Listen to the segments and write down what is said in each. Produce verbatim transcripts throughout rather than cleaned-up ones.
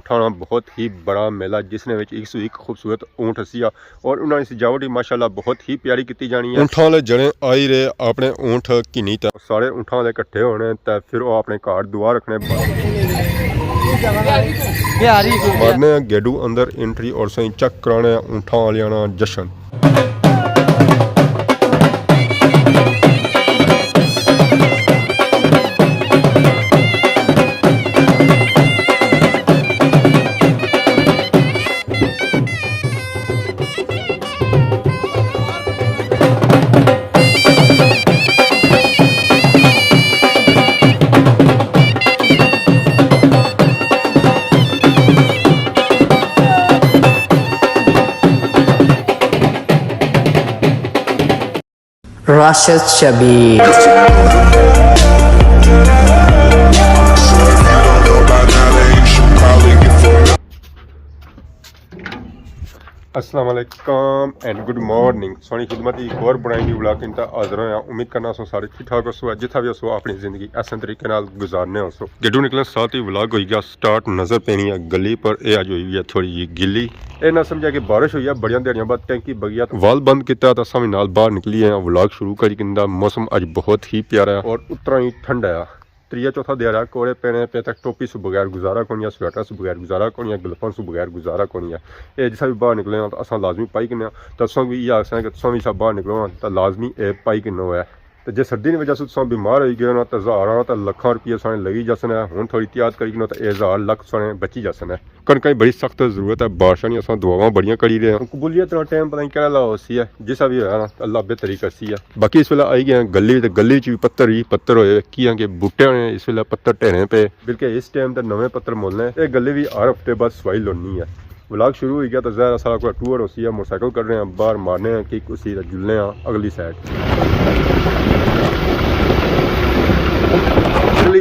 اونٹھاں نا بہت ہی بڑا میلہ، جس نے وچ ایک سو ایک خوبصورت اونٹ ہسیا، اور انہاں دی سجاوٹ بھی ماشاءاللہ بہت ہی پیاری کیتی جانی ہے۔ اونٹھاں والے جنے آئی رہے اپنے اونٹ گھنی تے سارے اونٹھاں والے کٹھے ہونے تے پھر وہ اپنے گھر دعا رکھنے۔ بہاری مارنے گیڈو اندر انٹری اور سائیں چیک کرانے اونٹھاں والیاں نا جشن۔ راشد شبیر۔ السلام علیکم اینڈ گڈ مارننگ۔ سونی خدمت ہی ایک اور بنائی ہوئی ولاگ انتا حاضر ہویا۔ امید کرنا سو سارے ٹھیک ٹھاک ہو سو، جتھا بھی ہو سو اپنی زندگی احسن طریقے نال گزارنے ہو سو۔ گڈو نکلن ساتھ ہی ولاگ ہوئی گیا سٹارٹ۔ نظر پینی ہے گلی پر، اے اج ہوئی ہوئی ہے تھوڑی جی گلی۔ اے نہ سمجھا کہ بارش ہوئی ہے، بڑیاں دیہاڑیاں بعد ٹینکی بگیا۔ وال بند کیتا تے اساں وی نال باہر نکلی آئے آں۔ ولاگ شروع کری کندا۔ موسم اج بہت ہی پیارا ہے اور اتنا ہی ٹھنڈا ہے۔ تریا چوتھا دیہاڑا کوڑے پینے پے تے ٹوپی سو بغیر گزارا کونی ہے، سویٹر سو بغیر گزارا کونی ہے، گلفاں سو بغیر گزارا کونی ہے۔ اے جسا بھی باہر نکلے آں تے اساں لازمی پائی کنے آں۔ تے تساں وی ایہا آخساں کہ تساں وی اسا باہر نکلو آں تے لازمی اے پائی کنے ہوئے۔ تے جے سردی نی وجہ سوں تساں بیمار ہوئی گئے ہو نا تے ہزاراں تے لکھاں روپیے سانے لگی جاسن ہے۔ ہن تھوڑی احتیاط کری کنو تے اے ہزار لکھ سانے بچی جاسن ہے۔ کنکاں نی بڑی سخت ضرورت ہے، بارشاں نی اساں دعاواں بڑیاں کری رہے ہاں۔ قبولیت نا ٹائم پتہ نہیں کیڑا لا ہوسی ہے، جسا بھی ہویا نا اللہ بہتر ہی کرسی ہے۔ باقی اس ویلے آئی گئے ہیں گلی تے گلی چ بھی پتھر ہی پتھر ہوئے، کیاں کہ بوٹے ہونے اس ویلے پتھر ڈھیرے پے۔ بلکہ اس ٹائم تے نویں پتھر ملنے، اے گلی بھی ہر ہفتے بعد سوائی لونی ہے۔ ولاگ شروع ہوئی گیا تو ظاہر ہے سارا کوئی ٹور ہوسی ہے، موٹر سائیکل کڈنے آں باہر، مارنے آں کک، اسی تے جلنے آں اگلی سائیڈ۔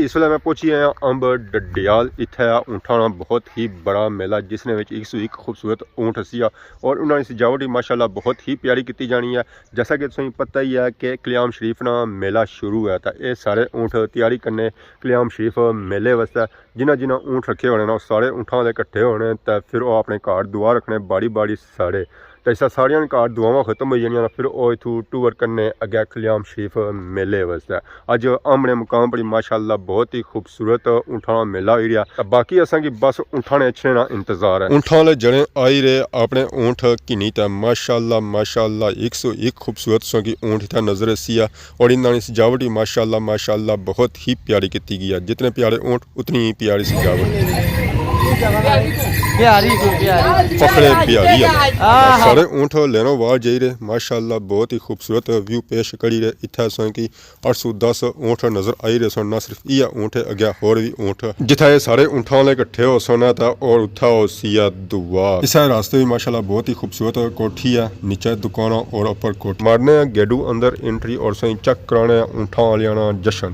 اس ویلے میں پہنچی آیا امب ڈڈیال۔ اتھے آ اونٹھاں نا بہت ہی بڑا میلہ، جس نے وچ ایک سو ایک خوبصورت اونٹ ہسی آ اور انہاں نی سجاوٹ ہی ماشاءاللہ بہت ہی پیاری کیتی جانی ہے۔ جیسا کہ تساں پتہ ہی ہے کہ کلیام شریف نا میلہ شروع ہے، تاں اے سارے اونٹ تیاری کرنے کلیام شریف میلے واسطے۔ جنہاں جنہاں اونٹ رکھے ہونے نا، او سارے اونٹاں والے کٹھے ہونے تے پھر او اپنے گھر دعا رکھنے باری باری سارے۔ تے اس طرح ساریاں نے گھر دعاواں ختم ہوئی جانیاں نا، پھر او اتھوں ٹور کرنے اگے کلیام شریف میلے واسطے۔ اج امب نے مقام پر ماشاءاللہ بہت ہی خوبصورت اونٹاں نا میلہ ہوئی رہیا۔ تے باقی اساں کی بس اونٹاں نے اچھنے نا انتظار ہے۔ اونٹاں والے جنے آئی رہے اپنے اونٹ گھنی تے ماشاءاللہ ماشاءاللہ ایک سو ایک خوبصورت تساں کی اونٹ اتھا نظر ایسی ہے۔ اور انہاں نی سجاوٹ ہی ماشاءاللہ ماشاءاللہ بہت ہی پیاری کیتی گئی ہے۔ جتنے پیارے اونٹ اتنی ہی پیاری سجاوٹ۔ بہاری کو، بہاری۔ فخر بہاری ہے۔ آہا۔ سارے اونٹ لینو وار جائی رہے، ماشاءاللہ بہت ہی خوبصورت ویو پیش کری رہے۔ اتھا اساں کی اٹھ سو دس اونٹ نظر آئی رہے سن، نہ صرف ایہا اونٹ ہے، اگیا ہور وی اونٹ۔ جتھا اے سارے اونٹاں والے کٹھے ہو سن تے اور اتھا ہوسی آ دعا۔ اسے راستے وی ماشاءاللہ بہت ہی خوبصورت کوٹھی ہے، نیچے دکاناں اور اوپر کوٹھی۔ مارنے آں گیڈو اندر انٹری اور سائیں چیک کرانے آں اونٹاں والیاں نا جشن۔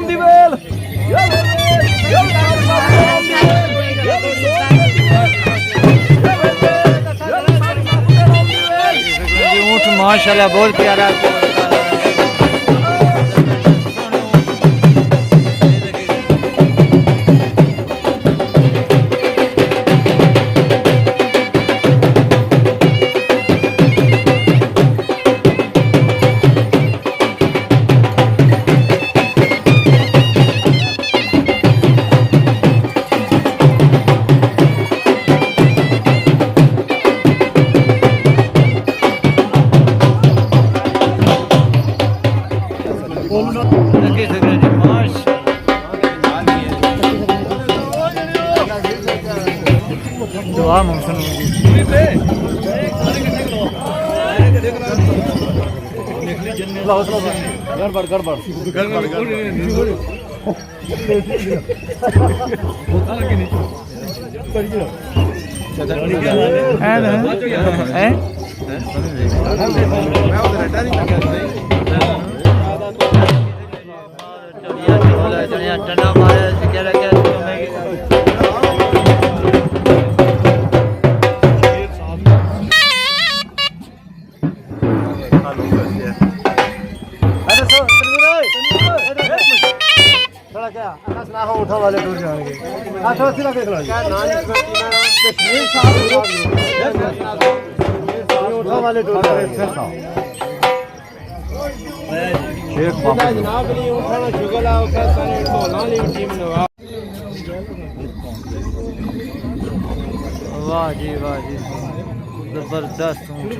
دی ویل۔ اونٹ ماشاءاللہ بہت پیارا۔ دعا منگسن۔ گڑبڑ، گڑبڑ۔ تھوڑا کیا؟ اللہ سنا ہو، اٹھا والے ٹور جان گے۔ آ، تھوڑا سیدھا دیکھ لو جی۔ کشمیر صاحب، اٹھا والے ٹور جان گے۔ شیخ محمد۔ جناب علی اٹھانا شکر ہے، اس سارے ڈھولاں والی ٹیم نواز۔ واہ جی، واہ جی، زبردست اونٹ۔